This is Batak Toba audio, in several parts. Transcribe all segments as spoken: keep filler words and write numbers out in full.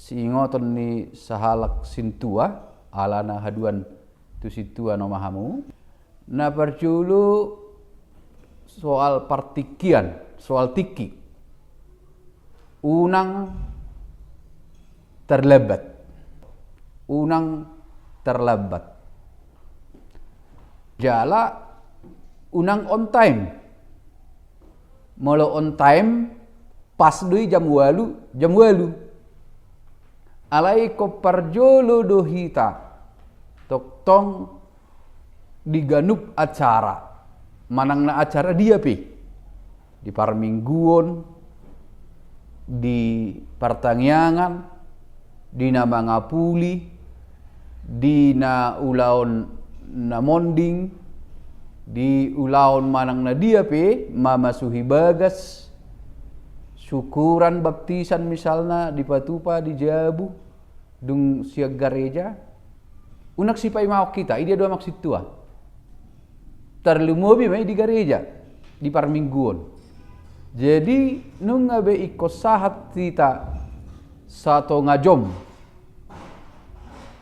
Siingoton ni sahalak sintua, alana haduan tu sintua nama hamu. Na parjolo soal partingkian, soal tingki. Unang terlambat. Unang terlambat. Jala unang on time. Molo on time, pas do i jam ualu, jam ualu. Alai ingkon parjolo do hita tongtong di ganup acara, manang na acara dia pe, di parmingguon, di partangiangan, di na mangapuli, di na ulaon na monding, di ulaon manang na dia pe, mamasuhi bagas, syukuran, baptisan misalna, dipatupa di jabu, dung sian gareja, unang sipaimaon hita, i dia do amak sintua. Tarlumobi ma i di gareja, di parmingguon. Jadi, nunga be ingkon sahat hita satonga jom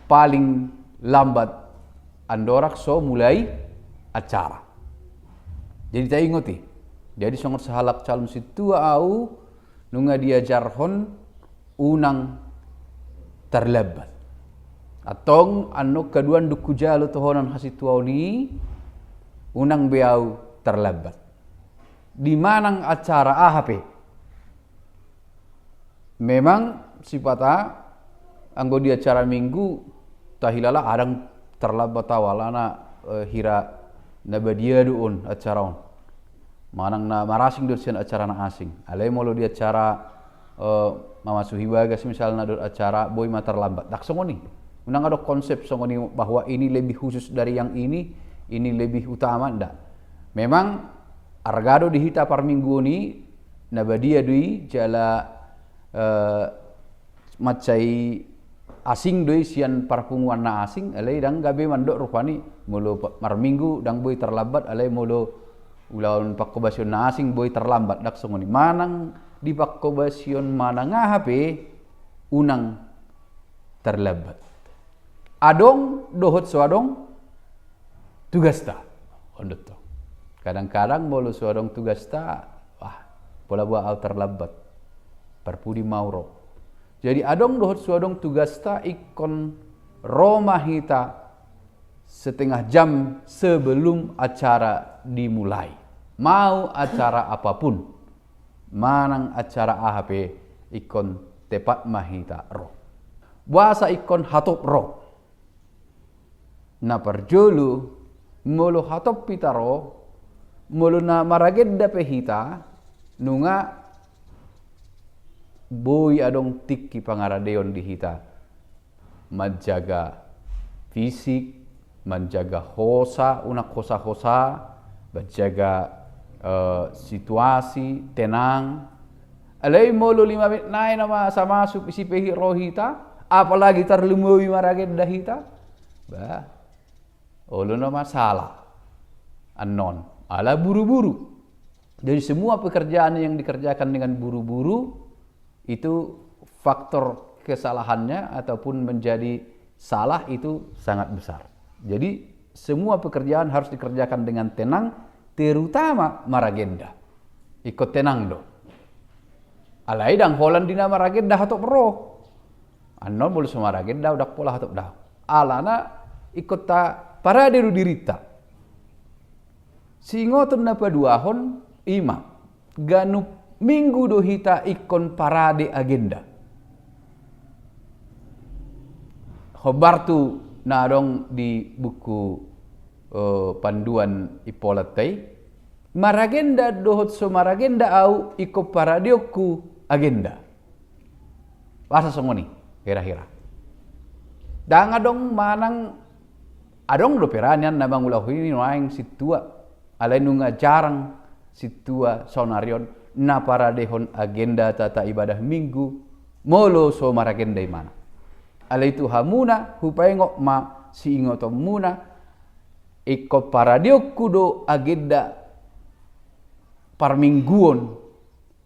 paling lambat andorang so mulai acara. Jadi taingot i. Jadi songon sahalak calon sintua au, nunga diajarhon unang tarlambat. Antong annon haduan dung hujalo tohonan hasintuaon i, unang be au tarlambat. Di manang acara aha pe. Memang sipata anggo di acara Minggu, tahilala adong tarlambat au alana, eh, hira na badia do on acara on. Manang na marasing do sian acara na asing. Alai molo di acara, eh, mamasuhi bagas misalna dohot acara boi ma tarlambat. Ndang songon i. Unang adong konsep songon i bahwa ini lebih khusus dari yang ini, ini lebih utama, ndak. Memang arga do di hita parmingguon i, na badia do i, jala, eh, mansai asing do i sian parpunguan na asing, alai ndang gabe mandok rupani, molo pa-, marminggu ndang boi tarlambat, alai molo ulaon pangkobasion na asing boi tarlambat, ndang songon i. Manang di pangkobasion manang aha pe, unang tarlambat. Adong dohot so adong tugasta. On do tong. Kadang-kadang molo so adong tugasta, wah, pola boha au tarlambat. Parpudi ma au ro. Jadi adong dohot so adong tugasta, ingkon ro ma hita setengah jam sebelum acara dimulai. Mau acara apapun, manang acara aha pe, ingkon tepat ma hita ro. Boasa ingkon hatop ro? Na parjolo, molo hatop hita ro, molo na maragenda pe hita, nunga boi adong tingki pangaradeon di hita. Manjaga fisik, manjaga hosa, unang hosa-hosa, manjaga, eh, situasi, tenang. Alai molo lima menit nai nama samasup isi pe hita ro hita, apalagi tarlumobi maragenda hita. Bah, olo nama sala. Annon, ala buru-buru. Jadi semua pekerjaan yang dikerjakan dengan buru-buru, itu faktor kesalahannya ataupun menjadi salah itu sangat besar. Jadi semua pekerjaan harus dikerjakan dengan tenang, terutama maragenda. Ingkon tenang do. Alai ndang holan di na maragenda hatop ro. Annon molo so maragenda ndang pola hatop do au. Alana ingkon taparade do dirinta. Siingoton na paduahon, i ma. Ganup minggu do hita ingkon parade agenda. Hombar tu na adong di buku, eh, panduan Impolat i, maragenda dohot so maragenda au ingkon paradeonku agenda. Boasa songon i, hira-hira. Ndang adong manang, adong dope ra nian na mangulahon i nuaeng sintua, alai nunga jarang sintua saonari on na paradehon agenda tata ibadah Minggu, molo so maragenda ibana. Alai tu hamuna, hupaingot ma siingotonmuna, ingkon paradeonku do agenda parmingguon,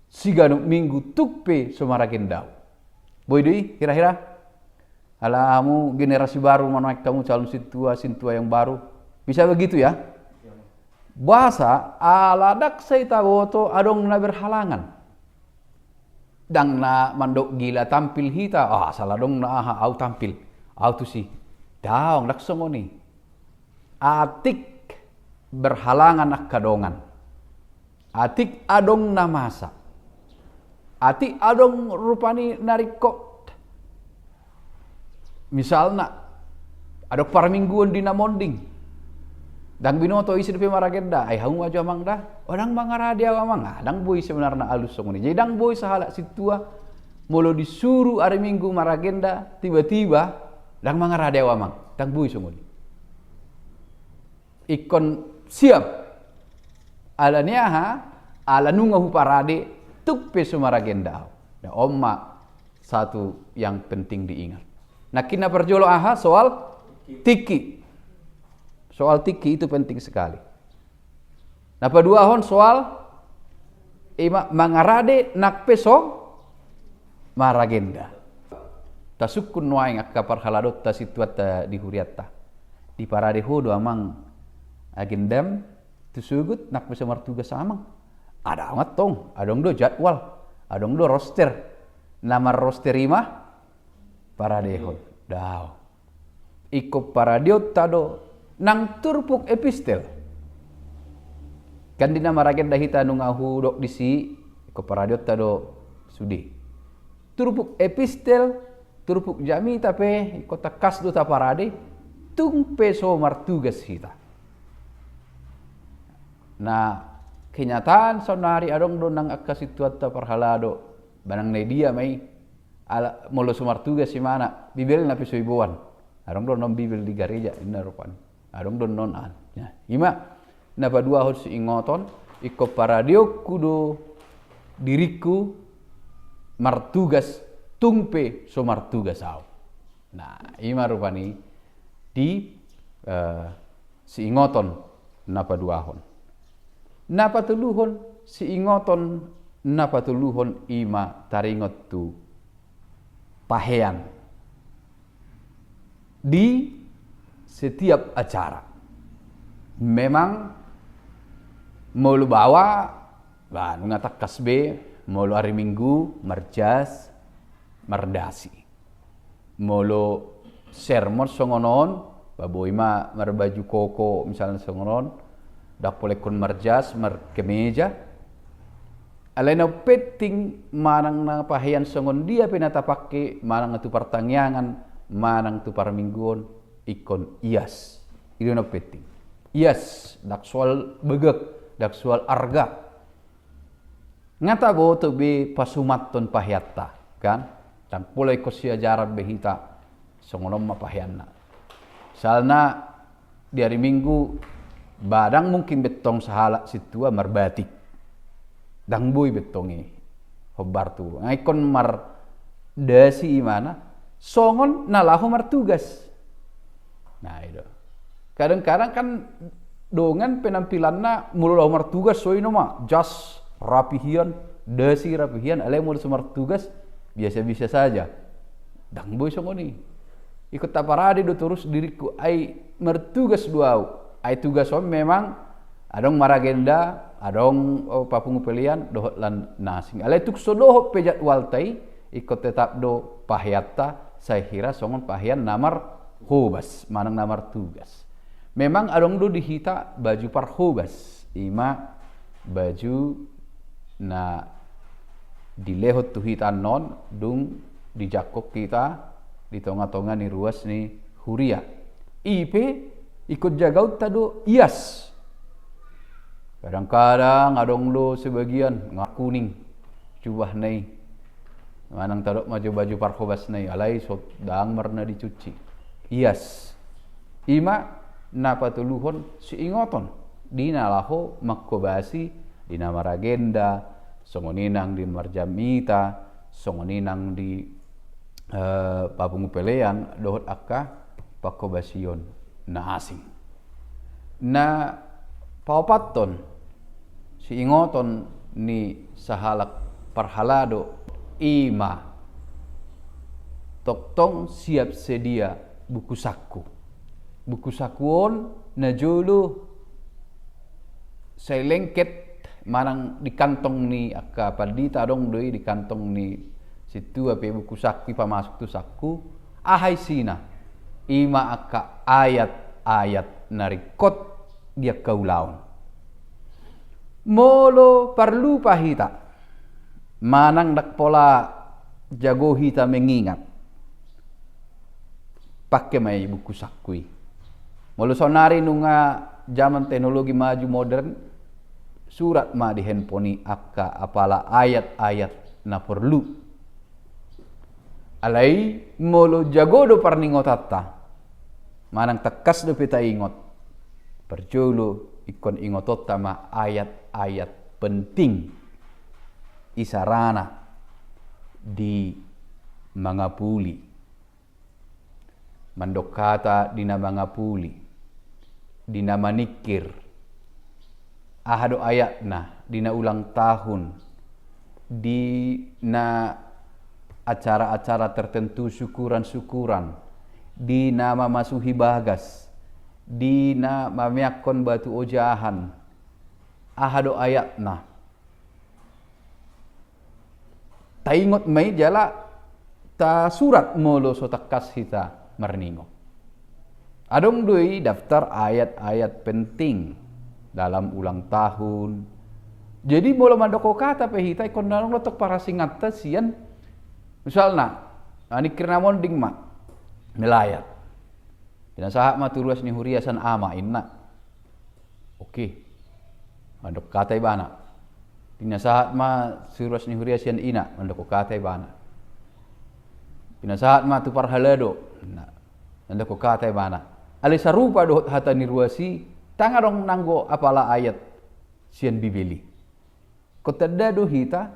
siganup minggu tung pe so maragenda au. Boi do i, hira-hira? Ala hamu generasi baru, manuaeng hamu calon sintua, sintua yang baru. Bisa begitu ya? Boasa, ala ndang sai taboto adong na berhalangan. Ndang na mandok gila tampil hita, ah, asal adong na aha, au tampil, au tusi. Daong, ndang songon i. Atik berhalangan angka dongan. Atik adong na masa. Atik adong rupani na ringkot. Misalna, adong parmingguon di na monding. Ndang binoto ise dope maragenda, ai hamu ma jo amang da. O, ndang mangarade au amang. Ah, ndang boi sebenarna alus songon i. Jadi ndang boi sahalak sintua, molo disuru ari Minggu maragenda, tiba-tiba, ndang mangarade au amang. Ndang boi songon i. Ingkon siap. Ala ni aha? Ala nunga huparade, tung pe so maragenda au. Nah, on ma satu yang penting diingat. Nangkin na parjolo aha? Soal tingki. Soal tingki itu penting sekali. Na paduahon soal ima mangarade nang pe so maragenda. Tasungkun nuaeng angka parhaladonta sintuanta di hurianta. Diparade ho do amang agendam tu sogot nang pe so martugas amang? Adong antong, adong do jadwal, adong do roster. Na marroster ima paradehon. Daong. Ingkon paradeonta do nang turpuk epistel. Kan di na maragenda hita nunga hudok disi, ingkon paradeonta do sude. Turpuk epistel, turpuk jamita pe ingkon tangkas do taparade, tung pe so martugas hita. Nah, kenyataan saonari adong do nang angka sintuanta parhalado, manang na dia ma i, ala, molo so martugas imana, Bibelna pe so iboan. Adong do non Bibel di gareja, inna rupani. Adong do non an. Nah, ima na paduahon siingoton, ingkon paradeonku do diringku martugas, tung pe so martugas au. Nah, ima rupani di, eh, siingoton na paduahon. Na patoluhon, siingoton na patoluhon ima taringot tu pahean di setiap acara. Memang molo baoa, bah, nunga tangkas be, molo ari Minggu marjas, mardasi. Molo sermon songon on, bah, boi ma marbaju koko misalna songon on, ndang pola ingkon marjas, markemeja. Alai na penting manang na pahean songon dia pe na tapake, manang tu partangiangan, manang tu parmingguon, ingkon ias. I do na penting. Ias, ndang soal begek, ndang soal arga. Nga taboto be pasumathon paheanta, kan? Ndang pola ingkon siajaran be hita, songon on ma paheanna. Misalna di ari Minggu, bah, ndang mungkin be tong sahalak sintua marbatik. Ndang boi be tong i hombar tu. Nga ingkon mardasi imana, songon na laho martugas. Nah, i do. Kadang-kadang kan dongan penampilanna molo laho martugas, so i nama, jas rapi hian, dasi rapi hian, alai molo so martugas, biasa-biasa saja. Ndang boi songon i. Ingkon taparade do torus diringku, ai martugas do au. Ai tugas on memang adong maragenda, adong, oh, papungu pelean, dohot lan na asing. Alai tung so dohot pe jadwalta i, ingkon tetap do paheanta, sai hira songon pahean na marhobas, manang na martugas. Memang adong do di hita baju parhobas, ima baju na dilehon tu hita annon, dung dijangkon hita di tonga-tonga ni ruas ni huria. I pe ingkon jagaonta do ias. Kadang-kadang adong do sebagian nga kuning jubahna i. Manang tadok ma jo baju parhobasna i, alai so ndang marna dicuci. Ias. Ima na patoluhon siingoton di na laho manghobasi, di na maragenda, songon i nang di marjamita, songon i nang di, eh, papungu pelean, dohot angka panghobasion na asing. Na paopathon siingoton ni sahalak parhalado, ima Tongtong siap sedia buku sangku. Buku sangku on na jolo sai lengket manang di kantong ni angka pandita, adong do i di kantong ni sintua pe buku sangku i pamasuk tu sangku. Aha isina? I ma angka ayat-ayat na ringkot di angka ulaon. Molo parlupa hita manang ndang pola jago hita mengingat, pangke ma i buku sangku i. Molo saonari nunga jaman teknologi maju modern, surat ma di handphone i angka apala ayat-ayat na porlu. Alai molo jago do parningotanta manang tangkas dope taingot, parjolo ingkon ingotonta ma ayat-ayat penting, isarana di mangapuli. Mandok hata di na mangapuli, di na maningkir, aha do ayatna, di na ulang tahun, di na acara-acara tertentu, syukuran-syukuran, di na mamasuhi bagas, di na mameakkon batu ojahan, aha do ayatna. Taingot ma i jala tasurat molo so tangkas hita marningot. Adong do i daftar ayat-ayat penting dalam ulang tahun. Jadi molo mandok hata pe hita, ingkon na adong do tong parasinganta sian, misalna, maningkir na monding ma, melayat. Pinasahat ma tu ruas ni huria sian ama, inna. Oke. Mandok hata ibana. Pinasahat ma tu ruas ni huria sian ina, mandok hata ibana. Pinasahat ma tu parhalado, inna, mandok hata ibana. Alai sarupa dohot hata ni ruas i, ndang adong nanggo apala ayat sian Bibel i. Ingkon tanda do hita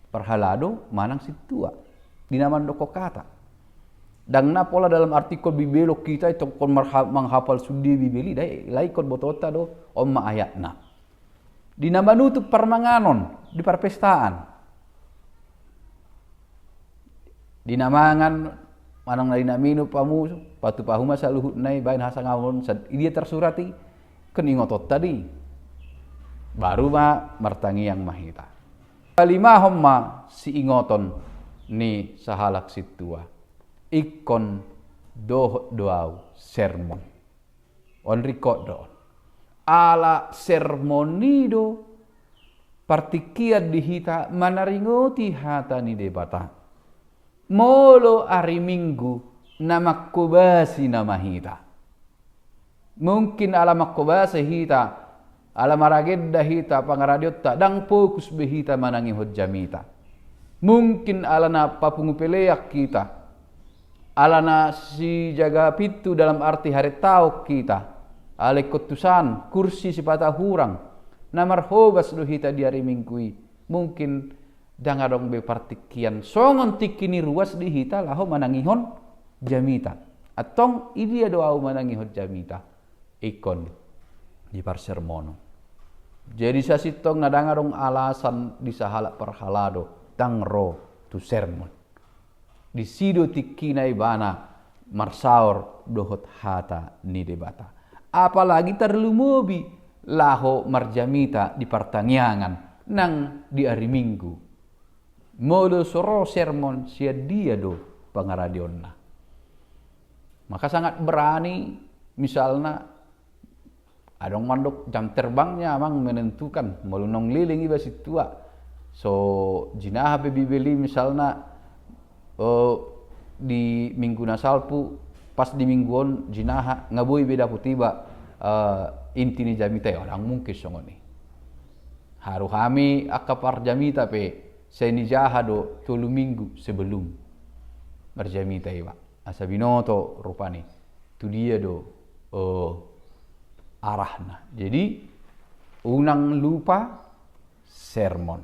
parhalado manang sintua di na mandok hata. Ndang na pola dalam arti ingkon Bibelon hita, ingkon marha-, manghapal sude Bibel i, ndang, alai ingkon botoonta do, on ma ayatna. Di na manutup parmanganon, di parpestaan. Di na mangan manang na di na minum hamu, patupahu ma saluhutna i, baen hasangapon, sad-, i dia tarsurat i, ingkon ingotonta do i. Baru ma martangiang ma hita. Palimahon ma siingoton ni sahalak sintua. Ingkon dohot do ahu sermon. On ringkot do on. Ala sermon i do partingkian di hita manaringoti hata ni Debata. Molo ari Minggu na mangkobasi nama hita. Mungkin ala mangkobasi hita, ala maragenda hita pangaradeonta, ndang fokus be hita manangihon jamita. Mungkin ala na papungu pelean hita, ala na sijaga pintu dalam arti harentaon hita, ala ingkon tusan, kursi sipata hurang, na marhobas do hita di ari Minggu i. Mungkin ndang adong be partingkian songon tingki ni ruas di hita laho manangihon jamita. Antong i dia do ahu manangihon jamita? Ingkon diparsermonon. Jadi sasintongna ndang adong alasan di sahalak parhalado ndang ro tu sermon. Disi do tingkina ibana marsaor dohot hata ni Debata. Apalagi tarlumobi laho marjamita di partangiangan nang di ari Minggu. Molo so ro sermon, sian dia do pangaradeonna? Maka sangat berani, misalna, adong mandok jam terbangnya amang menentukan, molo naung leleng iba sintua. So jinaha pe Bibel i misalna, eh, di minggu na salpu, pas di minggu on jinaha, nga boi be dapot iba, eh, inti ni jamita i, ndang mungkin songon i. Haru hami angka parjamita pe, sai nijaha do tolu minggu sebelum marjamita iba. Asa binoto rupani tu dia do, eh, arahna. Jadi, unang lupa sermon.